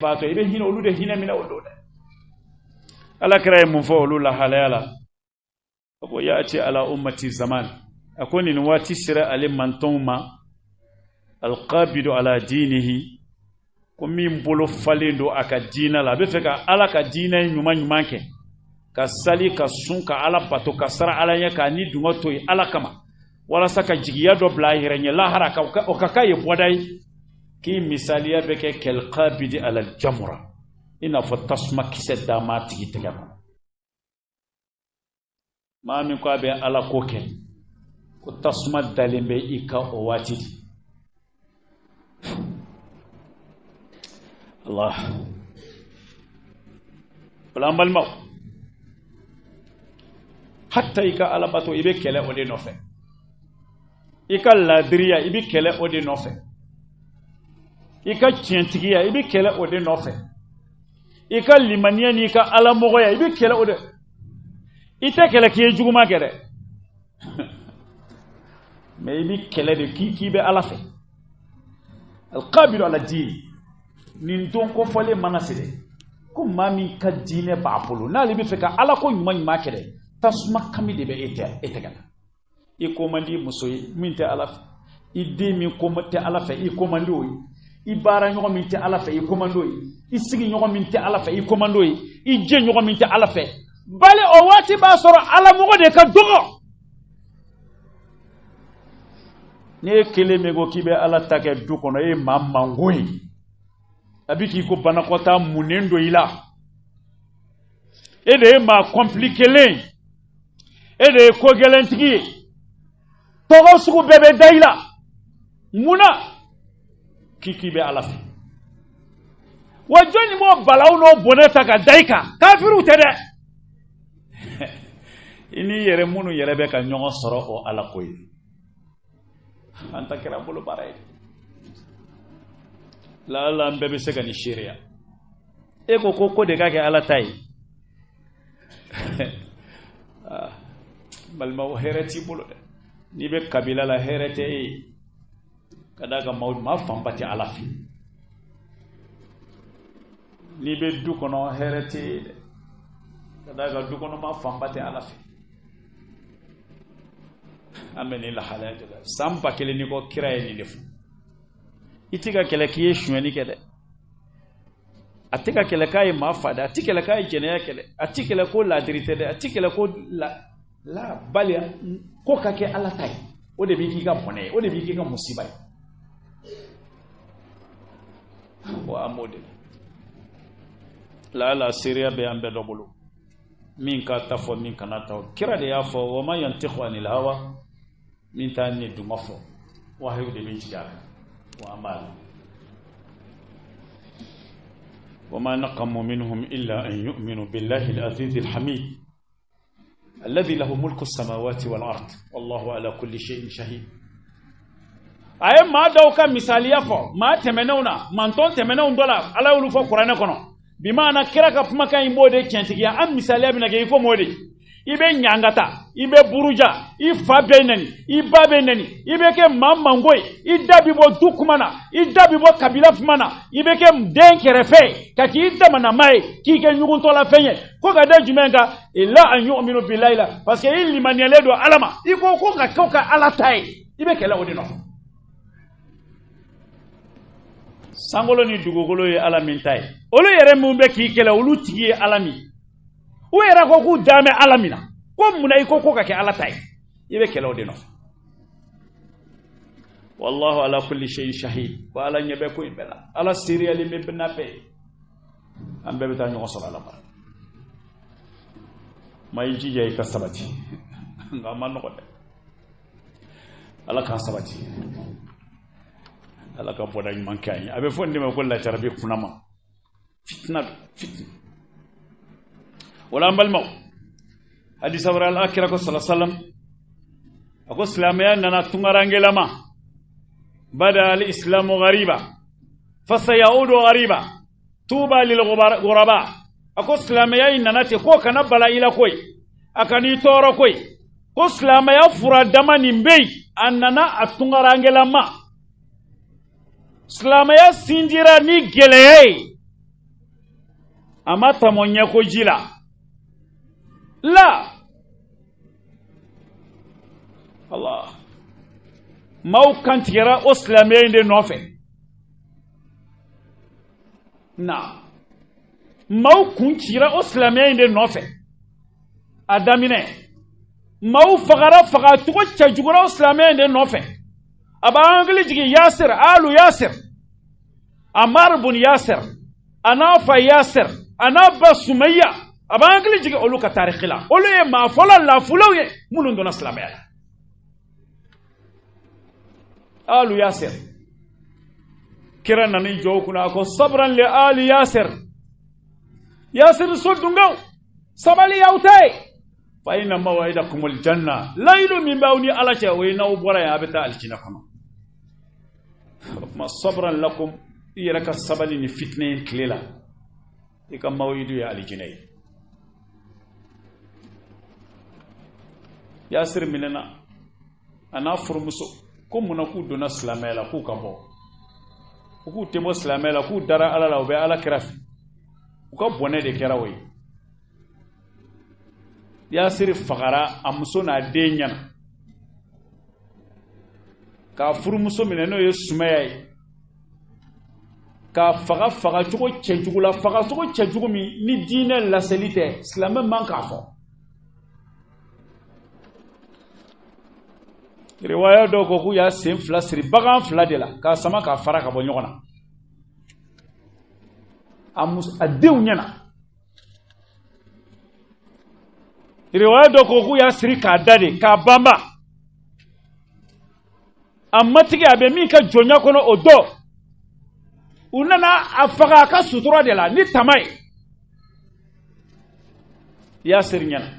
Baatɔ i bɛ hinɛ olu de hinɛ minɛ o don dɛ. Ala kira ye mun fɔ olu lahalaya la? A ko yati ala ummati zaman, a ko nin waati sera ale mantɔnw ma, alqabidu ala dinihi, ko min bolo falen don a ka diinɛ la, a bɛ fɛ ka ala ka diinɛ ɲuman ɲuman kɛ, ka sali, ka sun, ka ala bato, ka siran ala ɲɛ, k'a ni dungɔ to yen ala kama, walasa ka jigiya dɔ bila a yɛrɛ ɲɛ lahara, ka o ka k'a ye bɔda ye. K'i misaliya bɛ kɛ kalqabidi ala jamura, i n'a fɔ tasuma kisɛ dama tigi tɛgɛ kɔnɔ. Maa min ko a bɛ ala ko kɛ, ko tasuma dalen bɛ i kan o waati de. Allah wala an balimaw, hatta i ka alabato, i bɛ kɛlɛ o de nɔfɛ. I ka laadiriya, i bɛ kɛlɛ o de nɔfɛ. I ka tiɲɛtigiya, i bɛ kɛlɛ o de nɔfɛ. I ka limaniya n'i ka alamɔgɔya, i bɛ kɛlɛ o de. I tɛ kɛlɛ k'i ye juguman kɛ dɛ, mais i bɛ kɛlɛ de k'i bɛ ala fɛ. Alqabidu ala diin, nin don kofɔlen mana se dɛ, ko maa min ka diinɛ b'a bolo, n'ale bɛ fɛ ka ala ko ɲuman ɲuman kɛ dɛ, tasuma kami de bɛ e tɛ e tɛgɛ la. I ko man di muso ye min tɛ ala fɛ, i den min ko tɛ ala fɛ, i ko man di o ye. I baaraɲɔgɔn min tɛ ala fɛ, i ko man di o ye. I sigiɲɔgɔn min tɛ ala fɛ, i ko man di o ye. I jɛɲɔgɔn min tɛ ala fɛ. Bali o waati b'a sɔrɔ alamɔgɔ de ka dɔgɔ. N'e kelen min ko k'i bɛ ala ta kɛ du kɔnɔ, e ye maa mango ye. A bɛ k'i ko banakɔtaa munnen don i la. E de ye maa kɔnpilikelen ye, e de ye ko gɛlɛntigi ye, tɔgɔ sugu bɛɛ bɛ da i la. Mun na k'i bɛ ala fɛ? Wa jɔnni b'o balawu n'o bɔnɛ ta ka da i kan? Kafiriw tɛ dɛ, i n'i yɛrɛ minnu yɛrɛ bɛ ka ɲɔgɔn sɔrɔ o ala ko ye. An ta kɛra bolo baara ye. Laala an bɛɛ bɛ se ka nin seereya. E ko ko ko de ka kɛ ala ta ye. Ah, balimaw, hɛrɛ t'i bolo dɛ. N'i bɛ kabila la, hɛrɛ tɛ e ye, ka d'a kan maa fanba tɛ ala fɛ. N'i bɛ du kɔnɔ, hɛrɛ tɛ e ye dɛ, ka d'a kan du kɔnɔ maa fanba tɛ ala fɛ. An bɛ nin lahalaya de la san 1000 ni kɔ. Kira ye nin de fɔ. I tɛ ka kɛlɛ k'i ye sonyɛni kɛ dɛ, a tɛ ka kɛlɛ k'a ye maa fa dɛ, a tɛ kɛlɛ k'a ye jɛnɛya kɛ dɛ, a tɛ kɛlɛ ko laadiri tɛ dɛ, a tɛ kɛlɛ ko la la bali ko ka kɛ ala ta ye. O de b'i k'i ka bɔnɛ ye, o de b'i k'i ka musiba ye. Wa an b'o de la. Laala seereya bɛ an bɛɛ dɔ bolo, min ka ta fɔ, min kana ta. Kira de y'a fɔ, wa ma yantiqu anil hawa, min t'a ni dungɔ fɔ, wahayu de bɛ jigin a kan. Wa an b'a la. وما نقموا منهم إلا أن يؤمنوا بالله العزيز الحميد الذي له ملك السماوات والأرض والله على كل شيء شهيد. A ye maa dɔw ka misaliya fɔ maa tɛmɛnenw na, mantɔn tɛmɛnenw dɔ la, ala y'olu fɔ kuranɛ kɔnɔ. Bi maana kira ka kumakan in b'o de tiɲɛtigiya. An misaliya bɛna kɛ i komi o de. I bɛ ɲangata, i bɛ buruja, i fa bɛ nɛni, i ba bɛ nɛni, i bɛ kɛ maa mango ye, i da bɛ bɔ du kuma na, i da bɛ bɔ kabila kuma na, i bɛ kɛ den kɛrɛfɛ ye, ka k'i damanama ye, k'i kɛ ɲuguntɔlafɛn ye. Ko ka da jumɛn kan? Illa an yu'minu billahi la, parce que i limaniyalen don ala ma. I ko ko ka kɛ ka ala ta ye, i bɛ kɛlɛ o de nɔfɛ. Sankolo ni dugukolo ye ala min ta ye, olu yɛrɛ min bɛ k'i kɛlɛ, olu tigi ye ala min, u yɛrɛ ko k'u dan bɛ ala min na, ko munna i ko ko ka kɛ ala ta ye, i bɛ kɛlɛ o de nɔfɛ. Wallahu ala kulli shay'in shahid. Wa ala ɲɛ bɛ ko in bɛɛ la, ala seereyalen bɛ n'a bɛɛ ye. An bɛɛ bɛ taa ɲɔgɔn sɔrɔ ala bara. Ma i jija i ka sabati, nka a ma nɔgɔ dɛ. Ala k'an sabati, ala ka bɔda ɲuman kɛ an ye. A bɛ fɔ nin de ma ko lajarabi kunnama, fitina don, fitina. Wala an balimaw, hadisa wɛrɛ, ala kira ko sala salam, a ko silamɛya nana tunkarankelama. Bada al islamu ghariba fasayaudu ghariba tuba lil ghuraba. A ko silamɛya in nana ten k'o kana bala i la koyi, a kan'i tɔɔrɔ koyi. Ko silamɛya fura dama nin bɛ yen, a nana a tunkarankelama. Silamɛya sindira ni gɛlɛya ye. A ma tama ɲɛko ji la la. Allah, maaw kantigɛra o silamɛya in de nɔfɛ. Na maaw kun cira o silamɛya in de nɔfɛ. A daminɛ, maaw fagara fagacogo cɛjugu la o silamɛya in de nɔfɛ. A b'an hakili jigin Yasir, alu Yasir, Amar bun Yasir, a n'a fa Yasir, a n'a ba Sumayya. A b'an hakili jigin olu ka tariki la. Olu ye maa fɔlɔ lafulaw ye minnu donna silamɛya la. Alu Yasir, kira nan'i jɔ u kunna, a ko: sabran li ali Yasir, Yasir so dungaw, sabali y'aw ta ye. Fa inna maw'idakumul janna, layidu min b'aw ni Ala cɛ, o ye n'aw bɔra yen, a bɛ taa alijinɛ kɔnɔ. O tuma, sabran lakum, i yɛrɛ ka sabali ni fitinɛ in tile la, i ka mawidu ye alijinɛ ye. Yasir minɛna, a n'a furumuso, ko munna k'u donna silamɛya la, k'u ka bɔ? U k'u tɛ bɔ silamɛya la, k'u dara Ala la, u bɛ Ala kira fɛ. U ka bɔnɛ de kɛra o ye. Yasiri fagara a muso n'a den ɲɛna, k'a furumuso minɛ, n'o ye Sumaya ye, k'a faga fagacogo cɛjugu la, fagacogo cɛjugu min ni diinɛ laseli tɛ, silamɛ man k'a fɔ. Riwaya dɔw ko k'u y'a sen fila siri bagan fila de la k'a sama k'a fara ka bɔ ɲɔgɔn na a muso a denw ɲɛna. Riwaya dɔ ko k'u y'a siri k'a da de k'a banba a matigi, a bɛ min ka jɔnya kɔnɔ o dɔ. U nana a faga a ka sutura de la ni tama ye Yasiri ɲɛna,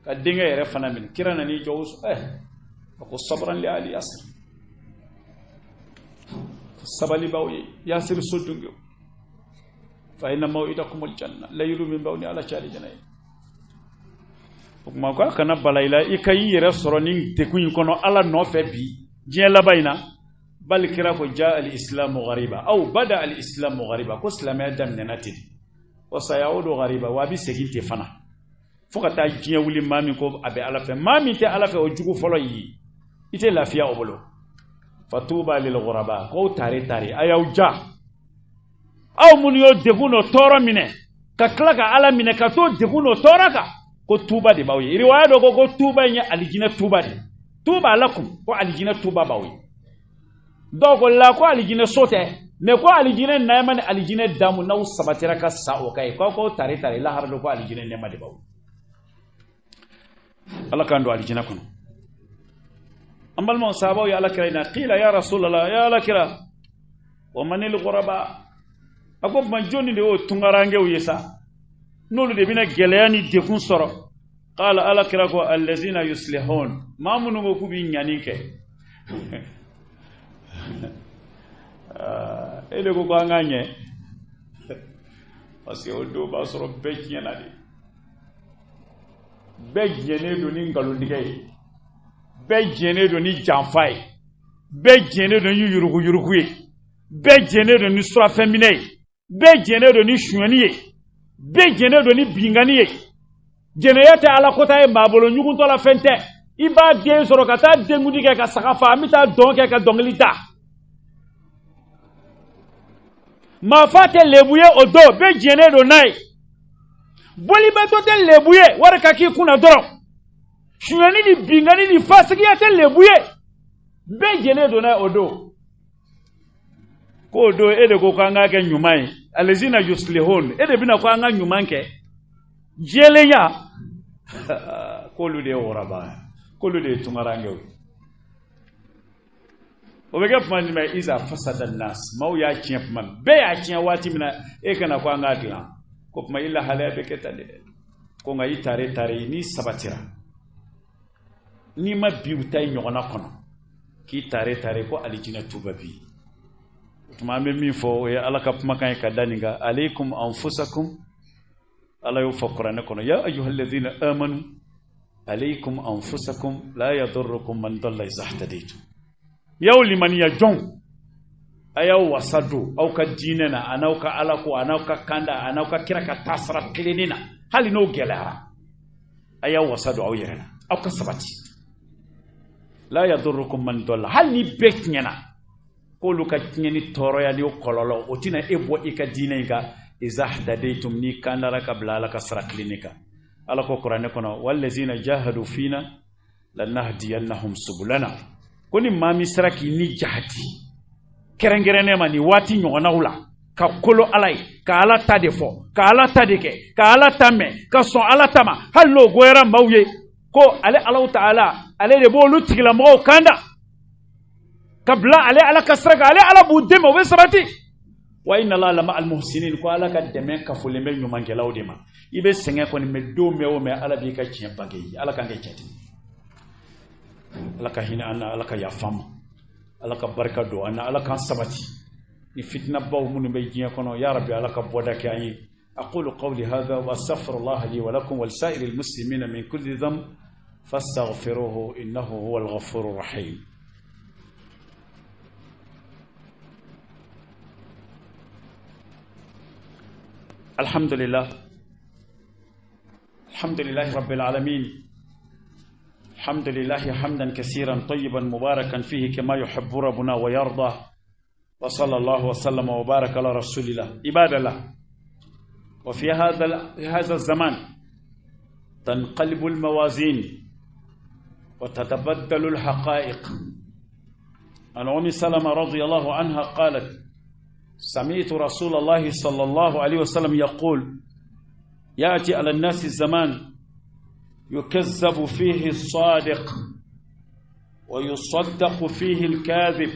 ka denkɛ yɛrɛ fana minɛ. Kira nan'i jɔ, a ko: sabran li ali Yasir, sabali b'aw ye, Yasiri so dungew. Fa inna maw'idakumul janna, layidu min b'aw ni Ala cɛ, alijana ye. O tuma, ko a kana bala i la i ka i yɛrɛ sɔrɔ nin degun in kɔnɔ Ala nɔfɛ bi diɲɛ laban in na. Bali kira ko: ja al islamu ghariba aw bada al islamu ghariba, ko silamɛya daminɛna ten, wa sayaudu ghariba, wa a bɛ segin ten fana fo ka taa diɲɛ wuli. Maa min ko a bɛ Ala fɛ, maa min tɛ Ala fɛ, o jugu fɔlɔ y'i, i tɛ lafiya o bolo. Fatuba lil ghuraba, k'aw tare tare, a y'aw ja, aw minnu y'o degun n'o tɔɔrɔ minɛ ka tila ka Ala minɛ ka t'o degun n'o tɔɔrɔ kan, ko tuba de b'aw ye. Riwaya dɔ ko ko tuba in ye alijinɛ tuba de, tuba lakum, ko alijinɛ tuba b'aw ye. Dɔw ko la, ko alijinɛ so tɛ, mɛ ko alijinɛ nɛɛma ni alijinɛ damu, n'aw sabatira ka sa o kan ye, k'aw k'aw tare tare lahara don, ko alijinɛ nɛɛma de b'aw ye. Ala k'an don alijinɛ kɔnɔ. An balimaw, sahabaw ye Ala kira ɲininka: qila ya rasulallah, ya Ala kira, wa manil ghuraba? A ko tuma, jɔnni de y'o tungarankew ye sa, n'olu de bɛna gɛlɛya ni degun sɔrɔ? Qala, Ala kira ko: allazina yuslihun, maa minnu ko k'u bɛ ɲani kɛ. E de ko ko an k'a ɲɛ, parce que o don b'a sɔrɔ bɛɛ tiɲɛna de, bɛɛ jɛnnen don ni nkalontigɛ ye, bɛɛ jɛnnen don ni janfa ye, bɛɛ jɛnnen don ni yuruguyurugu ye, bɛɛ jɛnnen don ni surafɛnminɛ ye, bɛɛ jɛnnen don ni sonyɛni ye, bɛɛ jɛnnen don ni binkanni ye. Jɛnɛya tɛ Ala kota ye maa bolo, ɲuguntɔ la fɛn tɛ. I b'a den sɔrɔ ka taa denkundi kɛ ka saga fa, an bɛ taa dɔn kɛ ka dɔnkili da. Maafa tɛ lebu ye o don, bɛɛ jɛnnen don n'a ye. Bolibatɔ tɛ lebu ye, wari ka k'i kunna dɔrɔn. Sonyɛni ni binkanni ni fasigiya tɛ lebu ye, bɛɛ jɛnnen don n'a ye o don. K'o don, e de ko k'an k'a kɛ ɲuman ye, alezina yuslihun, e de bɛna ko an ka ɲuman kɛ, jɛlenya, k'olu de ye wɔrɔba, k'olu de ye tungarankew ye. O bɛ kɛ tuma jumɛn? Iza fasada nas, maaw y'a tiɲɛ tuma min, bɛɛ y'a tiɲɛ waati min na, e kana ko an k'a dilan. Ko tuma i lahalaya bɛ kɛ tan de dɛ. Ko nka i tare tare, n'i sabatira, n'i ma bi u ta i ɲɔgɔnna kɔnɔ, k'i tare tare, ko alijinɛ tuba bi. O tuma, an bɛ min fɔ, o ye Ala ka kumakan ye ka da nin kan: aleikum anfusakum. Ala y'o fɔ kuranɛ kɔnɔ: ya ayyuhallazina amanu aleikum anfusakum la yadurrukum man dalla iza ihtadaytum. Y'aw limaniya jɔnw, A y'aw wasa don aw ka diinɛ na, a n'aw ka ala ko, a n'aw ka kanda, a n'aw ka kira ka taasira tilennen na, hali n'o gɛlɛyara, a y'aw wasa don aw yɛrɛ la, aw ka sabati. La yadurrukum man dalla, hali ni bɛɛ tiɲɛna, k'olu ka tiɲɛni tɔɔrɔya ni o kɔlɔlɔ, o tɛna e bɔ i ka diinɛ in kan. Iza htadaytum, n'i kandara ka bila ala ka sira tilennen kan. Ala ko kuranɛ kɔnɔ, wallazina jahadu fina lanahdiyannahum subulana, ko ni maa min sera k'i ni jahadi kɛrɛnkɛrɛnnen ma nin waati ɲɔgɔnnaw la, ka kolo ala ye, ka ala ta de fɔ, ka ala ta de kɛ, ka ala ta mɛn, ka sɔn ala ta ma, hali n'o goyara maaw ye, ko ale Alahu Taala, ale de b'olu tigilamɔgɔw kanda ka bila ale ala ka sira kan, ale ala b'u dɛmɛ, u bɛ sabati. Wa inna Allaha lama al muhsinin, ko ala ka dɛmɛ kafolen bɛ ɲumankɛlaw de ma. I bɛ sɛgɛn kɔni mɛ, don mɛn o mɛn, ala b'i ka tiɲɛ bange i ye. Ala k'an kɛ tiɲɛtigi, ala ka hinɛ an na, ala ka yafa an ma, ala ka barika don an na, ala k'an sabati ni fitinabaw minnu bɛ diɲɛ kɔnɔ. Ya Rabbi, ala ka bɔda kɛ an ye. أقول قولي هذا وأستغفر الله لي ولكم ولسائر المسلمين من كل ذنب فاستغفروه إنه هو الغفور الرحيم. الحمد لله، الحمد لله رب العالمين، الحمد لله حمدا كثيرا طيبا مباركا فيه كما يحب ربنا ويرضى، وصلى الله وسلم وبارك على رسول الله. عباد الله، وفي هذا الزمان تنقلب الموازين وتتبدل الحقائق. عن أم سلمة رضي الله عنها قالت: سمعت رسول الله صلى الله عليه وسلم يقول: يأتي على الناس الزمان يكذب فيه الصادق ويصدق فيه الكاذب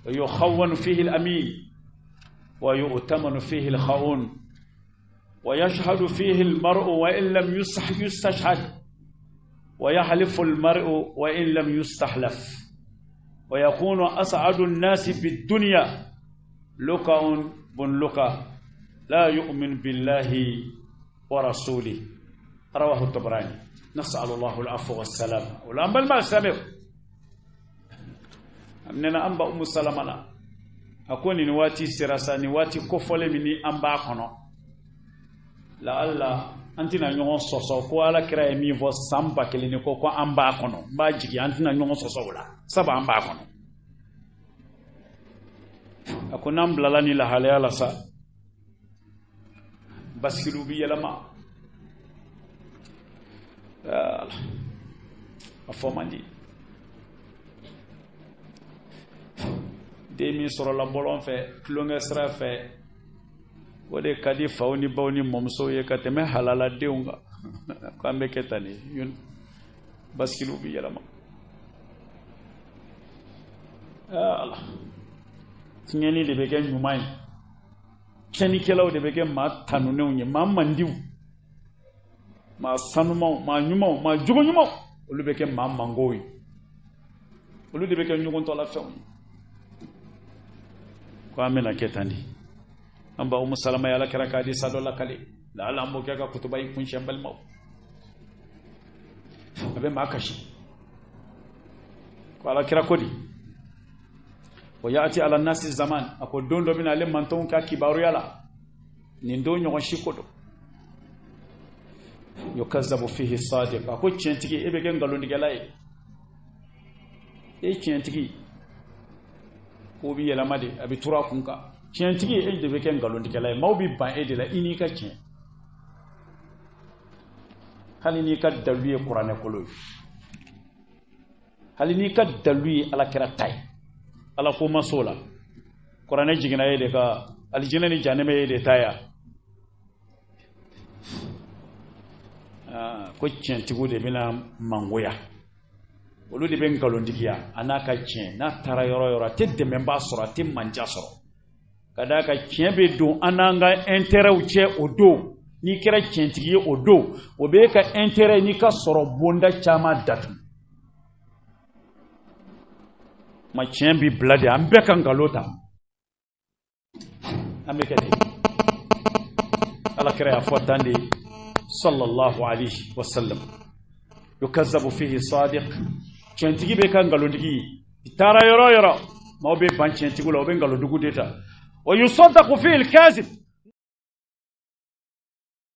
ويخون فيه الأمين ويؤتمن فيه الخؤون ويشهد فيه المرء وإن لم يستشهد ويحلف المرء وإن لم يستحلف ويكون أسعد الناس بالدنيا لقاء بن لقاء لا يؤمن بالله ورسوله. رواه الطبراني. نسأل الله العفو والسلام. والأنبال ما سامر أمننا أنبا أم سلمنا أكون نواتي سراسا نواتي كفولي مني أنبا كنو laala an tɛna ɲɔgɔn sɔsɔ ko ala kira ye min fɔ san 1000 ni kɔ ko an b'a kɔnɔ. N b'a jigin, an tɛna ɲɔgɔn sɔsɔ o la, sabu an b'a kɔnɔ. A ko n'an bilala ni lahalaya la sa, basiliw bi yɛlɛma, a fɔ man di. Den min sɔrɔla bɔlɔn fɛ, tulonkɛ sira fɛ, o de ka di faw ni baw ni mɔmusow ye ka tɛmɛ halaladenw kan. K'an bɛ kɛ tan de, basiliw bi yɛlɛma. Ala, tiɲɛni de bɛ kɛ ɲuman ye, tiɲɛnikɛlaw de bɛ kɛ maa tanunenw ye, maa mandiw, maa sanumanw, maa ɲumanw, maa jogo ɲumanw, olu bɛ kɛ maa mangow ye, olu de bɛ kɛ ɲɔgɔntɔlafɛnw ye. Ko an bɛna kɛ tan de. An ba Umu Salama ye ala kira ka hadisa dɔ lakale, laala an b'o kɛ ka kutuba in kuncɛ. N balimaw, a bɛ maa kasi. Ko ala kira ko di, wa ya'ti ala nasi zaman, a ko don dɔ bɛna ale mantɔnw ka kibaruya la, nin don ɲɔgɔn si ko don, yukazabu fihi sadiq, a ko tiɲɛtigi, e bɛ kɛ nkalontigɛla ye, e tiɲɛtigi, k'o bɛ yɛlɛma de, a bɛ turu a kun kan. Tiɲɛtigi, e de bɛ kɛ nkalontigɛla ye, maaw bɛ ban e de la, i n'i ka tiɲɛ, hali n'i ka dalu ye kuranɛ kolo ye, hali n'i ka dalu ye alakira ta ye, ala ko ma s'o la. Kuranɛ jiginna e de ka, alijinɛ ni janɛmɛ ye de ta ya. Ko tiɲɛtigiw de bɛna mangoya, olu de bɛ nkalontigiya, a n'a ka tiɲɛ, n'a taara yɔrɔ yɔrɔ, a tɛ dɛmɛbaa sɔrɔ, a tɛ manja sɔrɔ. Ka d'a kan tiɲɛ bɛ don an n'an ka intérêtw cɛ o don. N'i kɛra tiɲɛtigi ye o don, o b'e ka intérêt n'i ka sɔrɔ bonda caman datugu. Ma tiɲɛ bi bila de, an bɛɛ ka nkalon ta, an bɛ kɛ ten. Ala kira y'a fɔ tan de, sallallahu alayhi wa sallam, yukazabu fihi sadiq, tiɲɛtigi bɛ ka nkalontigi ye, i taara yɔrɔ o yɔrɔ, Maaw bɛ ban tiɲɛtigiw la, o bɛ nkalondugu de ta. Wa yusaddaqu fihi al-kazib.